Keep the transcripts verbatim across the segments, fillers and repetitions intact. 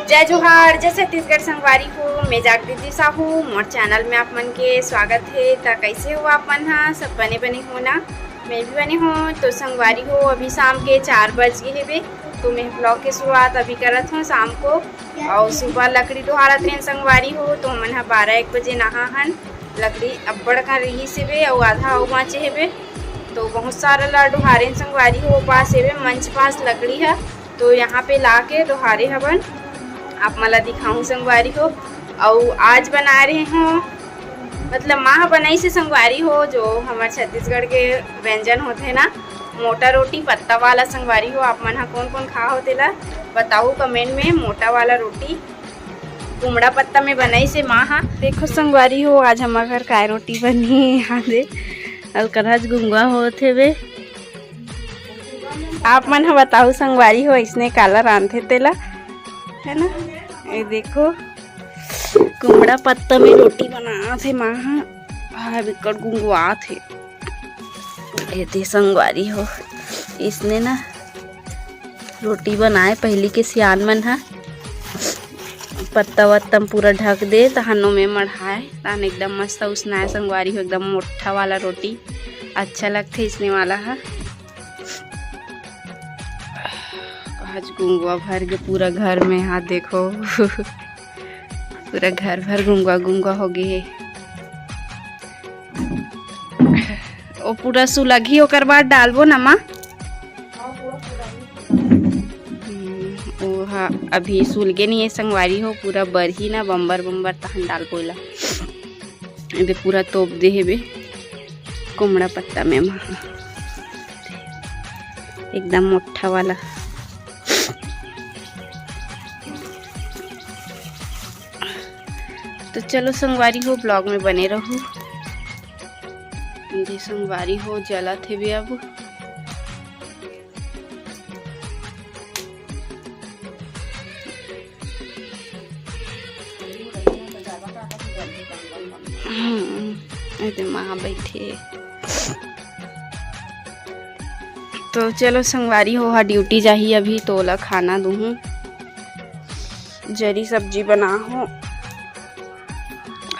जय जोहार, जय छत्तीसगढ़ संगवारी हो। मैं जागृति साहू, मोर चैनल में आप मन के स्वागत हे। त कैसे हो आप मन ह? सब बने बने हो ना? मैं भी बने हो। तो संगवारी हो, अभी शाम के चार बज गे हेबे, तो मैं ब्लॉग के शुरुआत अभी करत हूँ शाम को। और सुबह लकड़ी डोहारत रहेन संगवारी हो, तो हमन ह बारह एक बजे नहा हन। लकड़ी अब्बड़ कन रहिस हेबे, अउ आधा अउ बाँचे हेबे, तो बहुत सारा ला डोहारेन संगवारी हो। पास हेबे मंच पास लकड़ी ह, तो यहाँ पे ला के डोहारे हवन, आप मन ला दिखाऊँ संगवारी हो। अउ आज बना रहे हो, मतलब माँ ह बनाइस हे संगवारी हो, जो हमर छत्तीसगढ़ के व्यंजन होथे ना, मोटा रोटी पत्ता वाला। संगवारी हो, आप मन ह कौन कौन खा हो तेला बताओ कमेंट में। मोटा वाला रोटी कुमड़ा पत्ता में बनाइस हे माँ ह। देखो संगवारी हो, आज हमर घर काय रोटी बनही, यहाँ दे अलकरहज गुंगवा होत हेबे। आप मन ह बताओ संगवारी हो, इसने काला रांधे तेला, है ना? ये देखो, कुमड़ा पत्ता में रोटी बनात हे माँ ह। हाँ, बिकट गुंगवात हे। ये दे संगवारी हो, इसने ना रोटी बनाए पहिली के सियान मन ह, पत्ता वत्ता म पूरा ढक दे, तहन ओमे मढ़ाए, तहन एकदम मस्त उसनाए संगवारी हो, एकदम मोटा वाला रोटी अच्छा लगथे इसने वाला ह। आज गुंगवा भर गे पूरा घर में, हाँ देखो पूरा घर भर गुंगवा गुंगवा हो गे हे। ओ पूरा सुलगही, ओकर बाद डालबो ना माँ। हम्म, ओ हा अभी सुलगे नहीं है संगवारी हो, पूरा बरही ना बम्बर बम्बर, तहन डालबो एला। एदे पूरा तोप दे हेबे कुमड़ा पत्ता में माँ, एकदम मोटा वाला। तो चलो संगवारी हो, ब्लॉग में बने रहू। जी संगवारी हो, जलत हेबे अब। हम्म, एदे माँ बैठे। तो चलो संगवारी हो, हा ड्यूटी जाही अभी, तो ओला खाना दूहूँ, जरी सब्जी बना हो।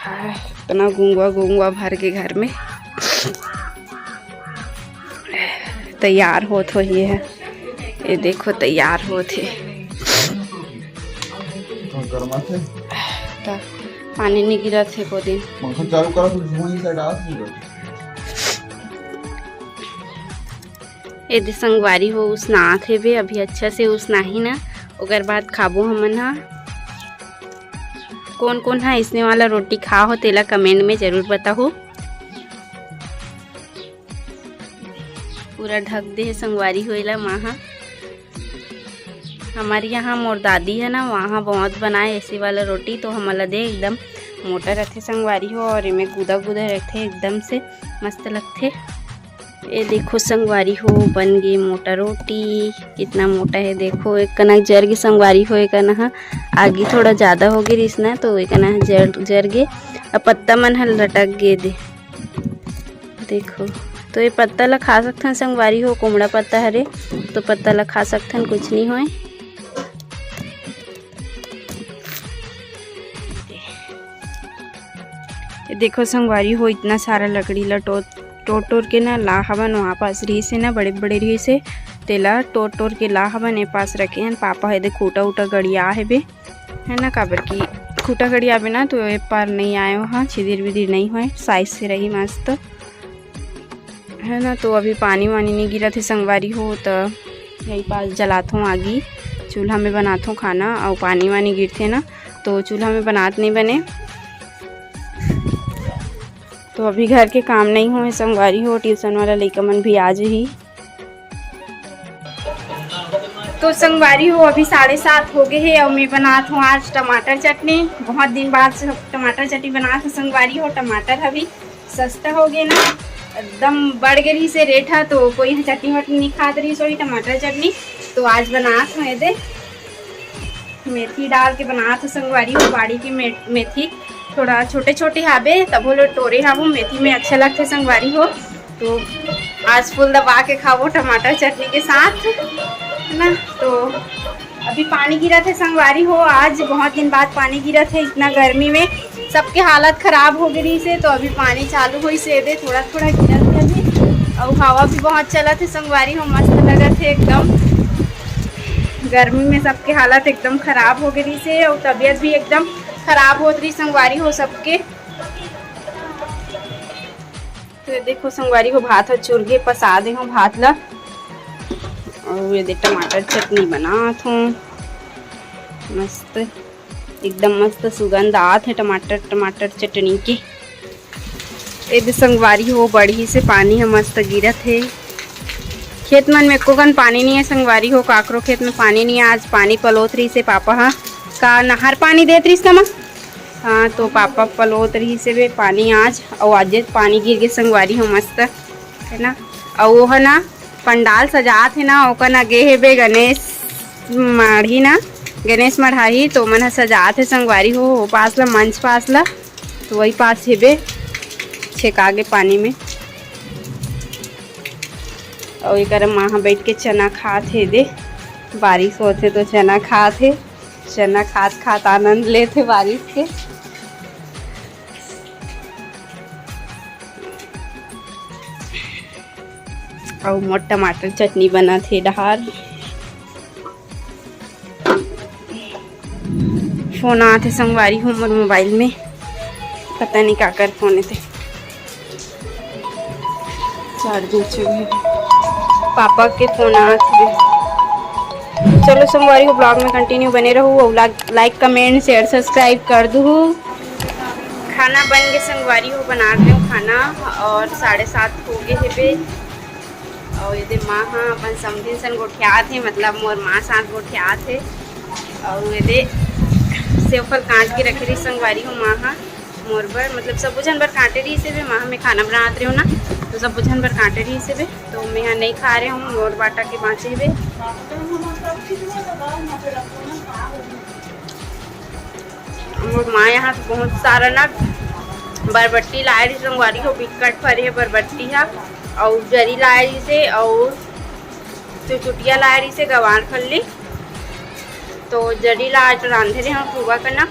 आह, इतना गुंगवा गुंगवा भर के घर में तैयार होत होही है। ये देखो तैयार होत हे। गरमाथे। त पानी नहीं गिरत हे को दिन। पंखा चालू करा, फिर धुआं ही साइड आ सी। एदे संगवारी हो, उसनात हेबे, अभी अच्छा से उसनाही ना, ओकर बाद खाबो हमन हा। कौन कौन हा इसने वाला रोटी खा हो, तेला कमेंट में जरूर बताहू। पूरा ढक दे हे संगवारी हो एला माँ हा। हमारे यहाँ मोर दादी है ना, वहाँ बहुत बनाए ऐसे वाला रोटी, तो हमला दे एकदम मोटा रथे संगवारी हो, और एमे गुदा गुदा रथे, एकदम से मस्त लगथे। ये देखो संगवारी हो, बन गे मोटा रोटी। कितना मोटा है देखो, एक कना जर गे संगवारी हो, एक कना हा आगी थोड़ा ज्यादा हो गे रिस ना, तो एक कना जर, जर गे, अब पत्ता मन ह लटक गे दे। देखो, तो ये पत्ता ला खा सकथन संगवारी हो, कुमड़ा पत्ता हरे, तो पत्ता ला खा सकथन, कुछ नहीं होए। ये देखो संगवारी हो, इतना सारा लकड़ी ला टो-, टोर टोर के ना ला हवन, वहाँ पास रिहिस हे ना, बड़े बड़े रिहिस हे, तेला टोर टोर के ला हवन, ए पास रखे हन। पापा हे दे खूटा उटा गड़िया हेबे, है ना, काबर की खूटा गड़िया बे ना, तो ए पार नहीं आयो हा, छिदिर बिदिर नहीं होए, साइज से रही मस्त, है ना। तो अभी पानी वानी नहीं गिरत हे संगवारी हो, तो यही पास जलाथों आगी, चूल्हा में बनाथों खाना, और पानी वानी गिरथे ना, तो चूल्हा में बनात नहीं बने। तो अभी घर के काम नहीं होए संगवारी हो, ट्यूशन वाला लइका मन भी आ जही। तो संगवारी हो, अभी साढ़े सात हो गए हे और मैं बनात हूँ आज टमाटर चटनी। बहुत दिन बाद से टमाटर चटनी बनात हूँ संगवारी हो। टमाटर अभी सस्ता हो गए ना, एकदम बढ़ गए से रेट है, तो कोई चटनी वटनी नहीं खात रही, सॉरी, टमाटर चटनी। तो आज बनात हूँ ये दे मेथी डाल के बनात हूँ संगवारी हो, बाड़ी के मे-, मेथी थोड़ा छोटे छोटे हाबे, तभो लो टोरे हाबो, मेथी में अच्छा लगते संगवारी हो। तो आज फुल दबा के खाबो टमाटर चटनी के साथ, है ना। तो अभी पानी गिरत हे संगवारी हो, आज बहुत दिन बाद पानी गिरत हे। इतना गर्मी में सबके हालत खराब हो गई से, तो अभी पानी चालू होइस हे, दे थोड़ा थोड़ा गिरत हे अभी। और हवा भी बहुत चलत हे संगवारी हो, मस्त लगत हे एकदम। गर्मी में सबके हालत एकदम खराब हो गई से, और तबीयत भी एकदम खराब होत रही संगवारी हो सबके। तो ये देखो संगवारी हो, भात ह चुरगे, पसा दे हो भात ला। और ये दे टमाटर चटनी बनात हो, मस्त, एकदम मस्त सुगंध आत हे टमाटर, टमाटर चटनी के। ये दे संगवारी हो, बढ़िया से पानी ह मस्त गिरत हे। खेत मन में एको कन पानी नहीं है संगवारी हो, काकरो खेत में पानी नहीं है। आज पानी पलोत रहिस हे पापा ह, का नहर पानी देत रहिस का माँ? हाँ, तो पापा पलोत रहिस हे बे पानी आज, अउ आजे पानी गिर गे संगवारी हो मस्त, है ना। अउ वो है ना, पंडाल सजात हे ना, ओकर ना गे हे बे गणेश माढ़ी ना, गणेश मढ़ाही, तो मन ह सजात हे संगवारी हो, वो पास ला, मंच पास ला, तो वही पास हे बे, छेका गे पानी में। अउ एकर माँ ह बैठ के चना खात हे दे, बारिश होत हे तो चना खात हे, चना खात खात आनंद लेत हे बारिश के। अउ मोर टमाटर चटनी बनत हे डहार। फोन आत हे संगवारी हो मोर मोबाइल में, पता नहीं काकर फोन हे ते। चार्जिंग चल रही है। पापा के फोन आत हे। चलो संगवारी हो, ब्लॉग में कंटिन्यू बने रहू और लाइक, कमेंट, शेयर, सब्सक्राइब कर दू। खाना बन गे संगवारी हो, बना दे खाना और साढ़े सात हो गे हे बे। और ये दे माँ ह अपन समधिन सन गोठियात हे, मतलब मोर माँ साथ गोठियात हे। और ये दे सेवफल काट के रखे रही संगवारी हो माँ ह मोर बर, मतलब सबो झन बर काटे रहिस हे बे, माँ ह मैं खाना बनात रहे हो ना, तो सबो झन बर काटे रहिस हे बे, तो मैं ह नहीं खा रहे हूँ, मोर बाटा के बाँचे हे बे। मोर माँ यहाँ तो बहुत सारा ना बरबट्टी लाए रहिस संगवारी हो, बिकट फरे हे बरबट्टी ह, अउ जरी लाए रहिस हे, अउ चुचुटिया लाए रहिस हे गवार फल्ली, तो जरी ला आज रांधे रहे हम फुआ करना।